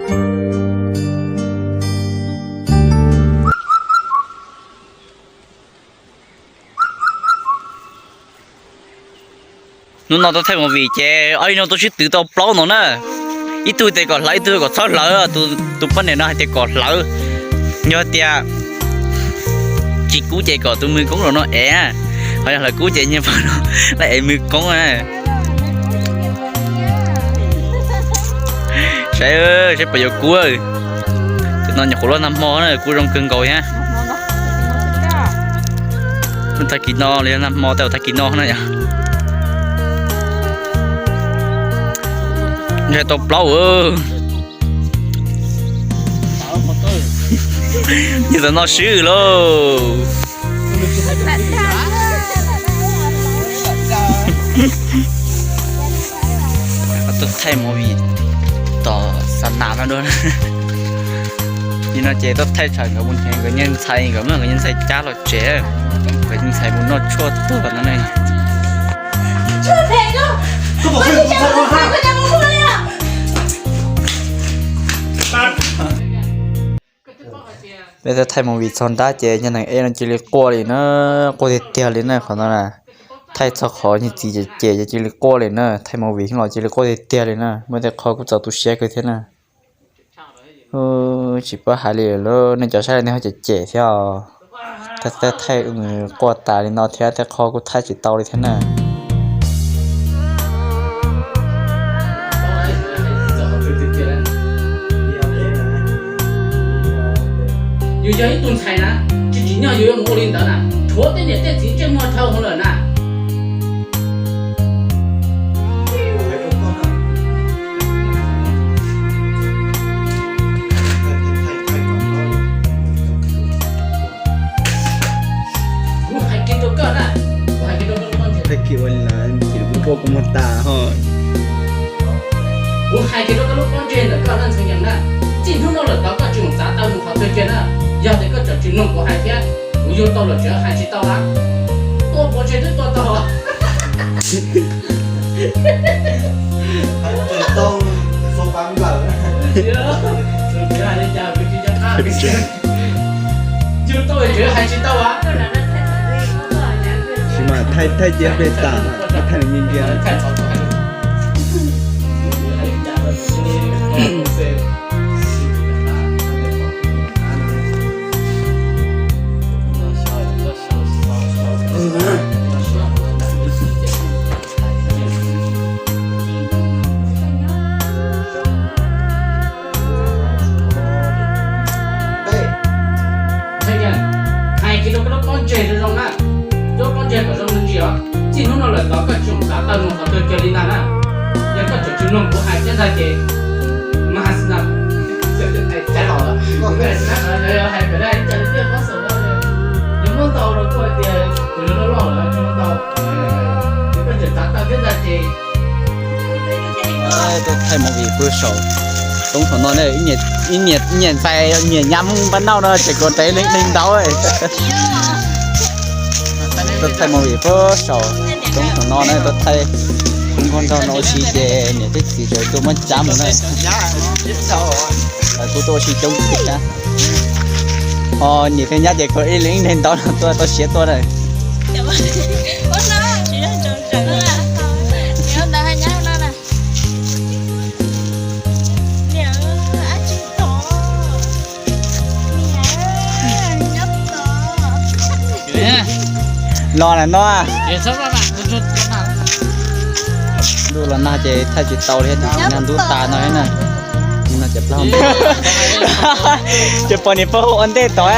Hnub no tau thaij movie ces ob ib no tau sib twv tau plaub no na. Ib tug tias kom hlawv, ib tug kom txhob hlawv, tus poj niam no hais tias kom hlawv. Yog tias tsis kub ces kom tus mws koob los no ev, ho yog hlawv kub ces nyiaj pog no lawv ev mws koob na. Saib, saib puas yuav kub. Tus no nyuam qhuav luaj nag hmo na, kub zoo kawg nkaus thiab. Tag kis no los yog nag hmo, tau tag kis no na yom. Ntshai tau plaub. Nyias tau noj swb lauj. Tuaj thaij movie tom xa nas no dua. Nim no ces tuaj thaij tshawm nkawd mus nrhiav nkawd niag ntxhais, nkawd muab nkawd niag ntxhais cab los tsev, nkawd niag ntxhais mus noj tshuaj tuag no ne. Peb tuaj thaij movie txog nrab ces yog neeg eb no cia li quaj li na, quaj tiag tiag li na qhov no na. Thaij txog qhov niag txiv cem ces cia li quaj li na, thaij movie los cia li quaj tiag tiag li na, muaj tej qho kuj txaus tu siab kawg thiab na. Tsis paub hais li lawm, nej cov saib nej ho cem cem thiab os. Thaij thaij quaj tas li no thiab tej qho kuj thaij tsis tau li thiab na. Yus yog ib tug ntxhais na, tsis tsim nyog yus yuav mus ua li ntawd na, rhuav tej niam tej txiv ntsej muag dhau hwv lawm na. Kuv hais kiag rau koj na, kuv hais kiag rau koj lub pob ntseg. Thaij kiag ua li na, ces kuv quaj kuv muag tas ho. Kuv hais kiag rau koj lub pob ntseg ntawm koj na Ntxhee Yees na, txij hnub no lawm tod koj tsis mus txav taw mus qhov twg kiag na. Yog tias koj tseem tsis mloog kuv hais thiab, kuv yug tau los tsev hais tsis tau na. Tua pov tseg twb tua tau. Yug tau tsev hais tsis tau a. Tsis mas thaij thaij cia peb tas, thaij nws nyias nyias. Hais kiag rau koj lub pob ntseg zoo zoo na, koj lub pob ntseg kom zoo me ntsis os. Txij hnub no lawm tod koj tsis mus txav taw mus qhov twg kiag li ntag na. Yog koj tseem tsis mloog kuv hais thiab ntag ces mas na, hais pem no, hais pem no, yog muab ntau los kuj hais tias kuv yuav loj loj lawm tsis muab ntau, yog koj tseem txav taw thiab ntag ces. Tuaj thaij movie puag saum roob saum no ne, ib niam ntxhais nyiam nyab Hmoob Npab Nauj no tseem kom dev leej neeg ntaub. Tuaj thaij movie puag saum roob saum no na, tuaj thaij hluas nkauj nraug no ua si ces niam thiab txiv tseem tuaj muab cab mus na. Lawv kuj tuaj ua si coob kawg thiab. Ho niam thiab nyab ces kom ib leej neeg ntaub no tuaj tau siab tuaj na. Los na no. Ntuj los nag ces thaij tsis tau li, nag ntub tas no na. Ces pom niam pog ua ntej tod.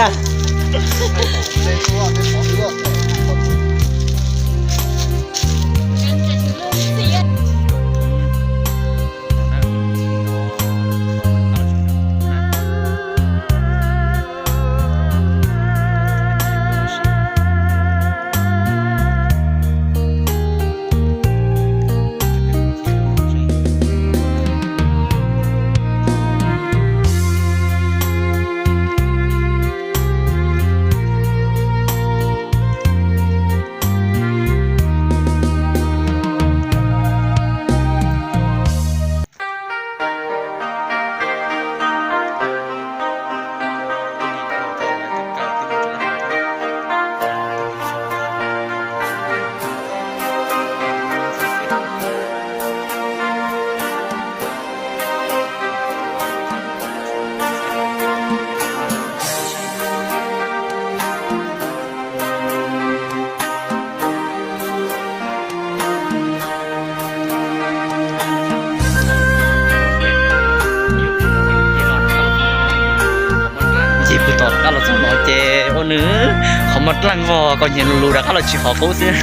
Nws qhov muag dlaaj vog, koj nyiam lus lus rov qab los tsis qhov qub xwb.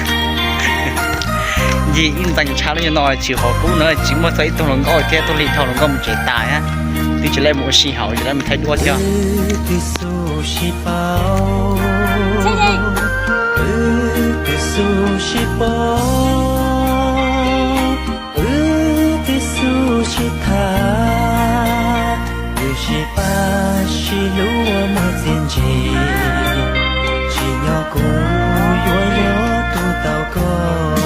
Yig ib ntxees tshav lub nyuag no tsis qhov qub na, tsis muaj txog ib tug hluas nkauj thiab, tug hli dhau hluas nkauj mus tsev tas, twb tsis laib mus ua si hauv, tsis laib mus thaij duab thiab. Wb twb xub sib paub, wb twb xub sib paub, wb twb xub sib tham, wb sib pab sib hlub ua muaj txiaj ntsig, tsim nyog kuv yuav yog tus tau koj.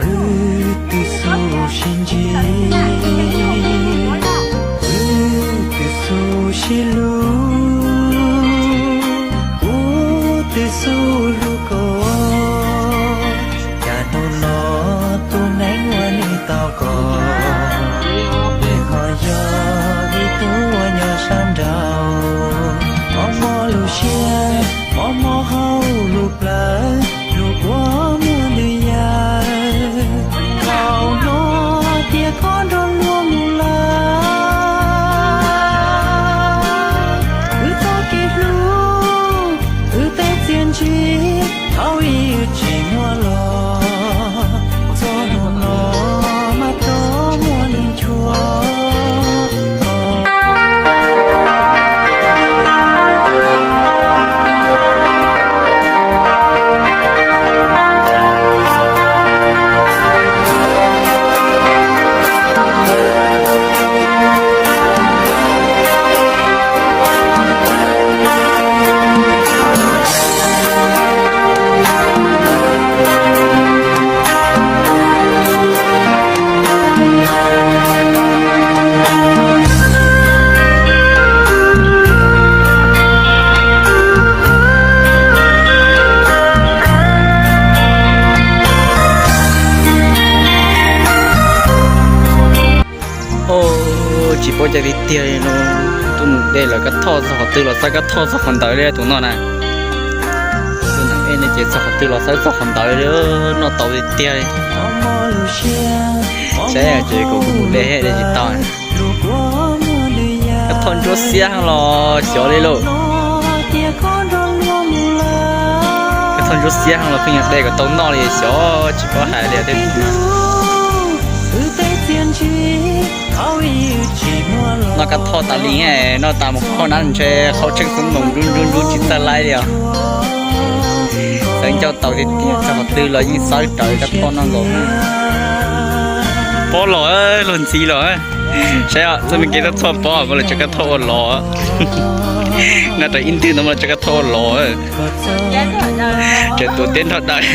Wb twb xub sib ntsib, wb twb xub sib hlub, kuv twb xub hlub koj. Cas hnub no tus neeg uas nws tau koj, nws ho yog ib tug uas nyob sab nraud. Mob mob lub siab, mob mob hauv lub plawv, lub kua muag ntws yawg. Thaum no tias koj nrog luag mus lawm, wb txoj kev hlub, wb tej txiaj ntsig, thaum ub wb tsis muaj los, txog hnub no mas tau muaj neeg nchuav. Tsis paub cas tiag tiag li no, tuaj mus de lawm Kab Thoj txog qhov twg los xawb Kab Thoj txog qhov ntawd li tus no na. Tuaj neeg ej ne ces txog qhov twg los xawb txog qhov ntawd li, noj tau tiag tiag li. Saib ces kuv kuv de he de tsis tau. Kab Thoj ntsuab xiab heev los xyov li lauj. Kab Thoj ntsuab xiab heev los pheej yog de kom tau noj li xyov tsis paub hais li tej. Noj Kab Thoj tas li, noj tas mus qhov nab ntshe qhov tsheej xub moos ntsub ntsub ntsub tsis txawj laib li os. Xawb ncauj tau tiag tiag, txog qhov twg los yeej xawb rawv Kab Thoj noj nkaus. Pob los, luag ntxhi los. Saib txoj me kev txog pob mas lawv tso Kab Thoj ua los. Noj rau ib ntwg no mas lawv tso Kab Thoj ua los. Tseem tuav teb nrog daws.